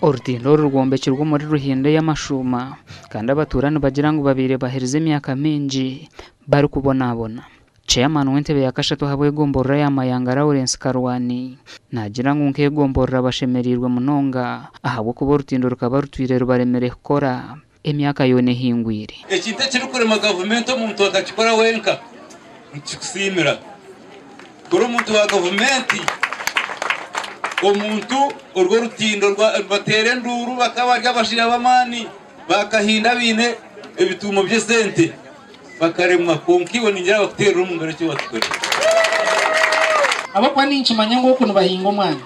Orutindo oru rwombekirwe omuri Ruhinda ey'amashuuma kandi abatuura nibagira ngu babaire baherize emyaka mingi barikubonabona. Chairman w'entebe ya kashatu ahabw'egomborora ya Mayanga Lawrence Karwani naagira ngu nk'egomborora bashemereirwe munonga ahabw'okuba orutindo rukaba rutwire rubaremire kukora emyaka yoona ehingwire. Ekintu ekirikurema gavumenti omuntu akakikora wenka nitukikusiimira. Kuri omuntu wa gavumenti, omuntu orwo orutindo nibateera enduuru bakaba bari abashaija b'amaani bakahinda baine ebituumo by'esente bakaremwa kwonka iwe ningira bakuteerera omu ngaro eki watukorera. Ahabw'okuba ninkimanya ngu oku nibahinga omwani.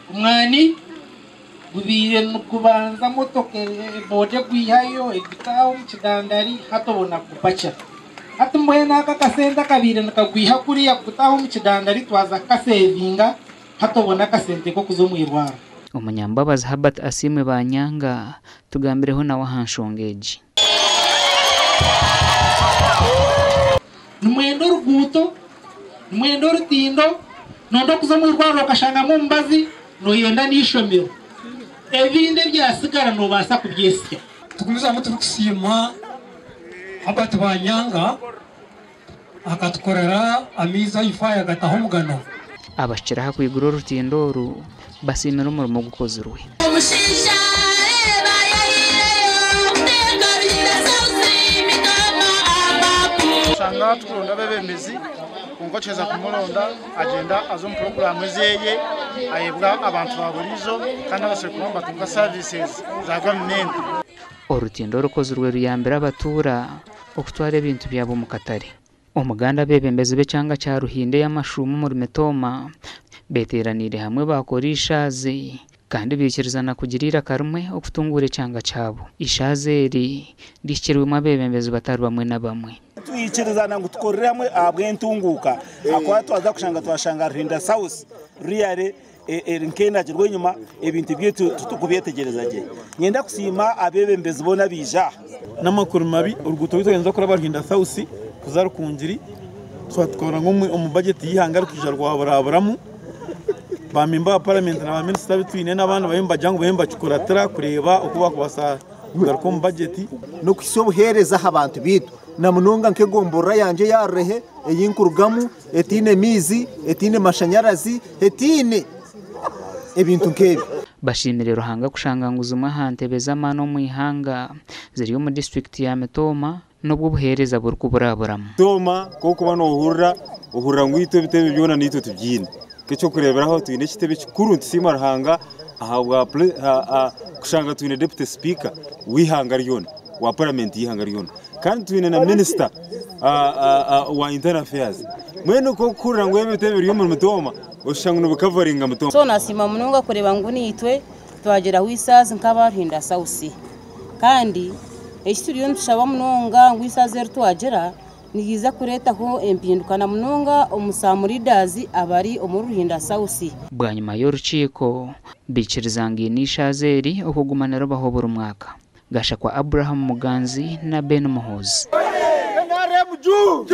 Omwani Gubaire nigubanza motoka boda egwihayo egutaho omu kidandari hati obona kugupakira. Hati mbwenu aka akasente akabaire nikagwiha kuriya kugutaho omu kidandari twaza kukasevinga hati obone akasente k'okuza omu irwariro. Omunyambabazi Herbert Asiimwe Banyanga tugambireho nawe aha nshonga egi. Nimwenda oruguuto, nimwenda orutindo, noyenda okuza omu irwariro okashangamu omubazi, noyenda n'eishomero. Ebindi ebyatsigara nobaasa kubyesya. Tugumizamu turikusiima Herbert Banyanga akatukorera amaizi ahaifo aha yagataho omugano. Abahikire aha kwigura orutindo oru basiimire omurimo ogukozirwe. Omushaija areeba ayehaireyo kuteeka Ruhinda South Mitooma aha maapu. Oshanga tukuronda abebembezi kwonka okiheza kumuronda agyenda aza omu puroguraamu ezeye ayebwa abantu ba buriijo kandi ababaasire kuba nibatunga services za gavumenti. Orutindo orukozirwe ruyambire abatuura okutwara ebintu byabo omu katare. Omuganda abeebembezi b'ekyanga kya Ruhinda ey'amashuuma omuri Mitooma beteeraniire hamwe baakora eishaazi kandi baikirizana kugira eiraka rimwe okutunguura ekyanga kyabo. Eishaazi eri rihikirwemu abeebembezi batari bamwe na bamwe. Twikirizana ngu tukorere hamwe ahabw'entunguuka ahakuba twaza kushanga twashanga Ruhinda South really eri nk'enagirwe enyima ebintu byaitu titukubyetegyereza gye. Niinyenda kusiima abeebembezi boona abaija aha. N'amakuru mabi oruguuto rwaitu rwayenzire kuraba Ruhinda South kuza Rukungiri twatwara ngu omu bajeti y'eihanga rikaija rwaburaburamu. Ba memba ba paramenti na ba minisita abu twine n'abandi bariyo nibagira ngu bariyo nibakikuratira kureeba oku bakubaasa kugaruka omu bajeti. N'okuhitsya obuheereza aha bantu baitu na munonga nk'egomborora yangye eya Rurehe ei nkurugamu etaine maizi, etaine mashanyarazi, etaine ebintu nk'ebyo. Bashimire Ruhanga kushanga ngu zimwe aha ntebe z'amaani omu ihanga ziri omu disiturikiti ya Mitooma n'obu obuheereza burikuburaburamu. Mitooma ku orikuba noohurira, ohurira ngu itwe ebitebe byona naitwe tubyine. Nk'eky'okureeberaho twine ekitebe kikuru nitusiima Ruhanga ahabwa kushanga twine Deputy Speaker w'eihanga ryona, wa Paramenti y'eihanga ryona. Kandi twine na Minisita wa Internal Affairs. Mbwenu ku orikuhurira ngu ebitebe biri omuri Mitooma, oshusha ngu nibikavaringa Mitooma. So nasiima munonga kureeba ngu naitwe twagiraho eisaazi nk'aba Ruhinda South. Kandi eki turiyo nitushaba munonga ngu eisaazi eri twagira niriiza kureetaho empinduka na munonga omu some leaders abari omuri Ruhinda South. Bwanyima y'orukiiko, baikiriza ngu eine eishaazi eri okuguma niribaho buri mwaka. Gashakwa Abraham Muganzi na Ben Muhoozi. NRM juu!